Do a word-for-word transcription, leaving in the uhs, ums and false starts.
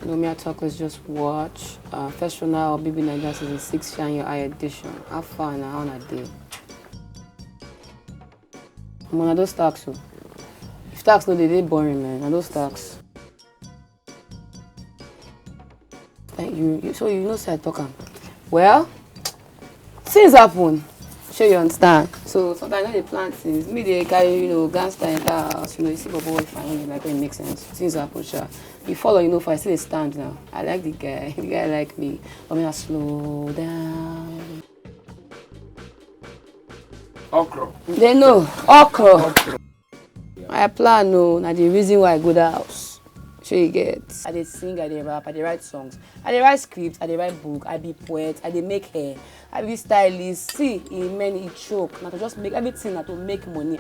No, me I talk, let's just watch. Uh, first round of B B Naija season six, Shine Your Eye edition. How far now? How na day? Come on, I don't stacks. So if tax no dey, dey boring, man. I don't stacks. Thank you. You, so you know, say I talk am. Well, things happen. Sure you understand. So sometimes I dey plan things. Me dey carry, you know, gangster enter house. You know, you see bobo if I don't like when it makes sense. Things happen, sha. You follow, you know, if I still dey stand now. I like the guy. The guy like me. But me I slow down. Okro. They know. Okro. My plan, no, na the reason why I go that house. Sure you get. I dey sing, I dey rap, I dey write songs, I dey write scripts, I dey write book, I be poet, I dey make hair, I be stylist. See, e many, e choke. Na to just make everything, na to make money.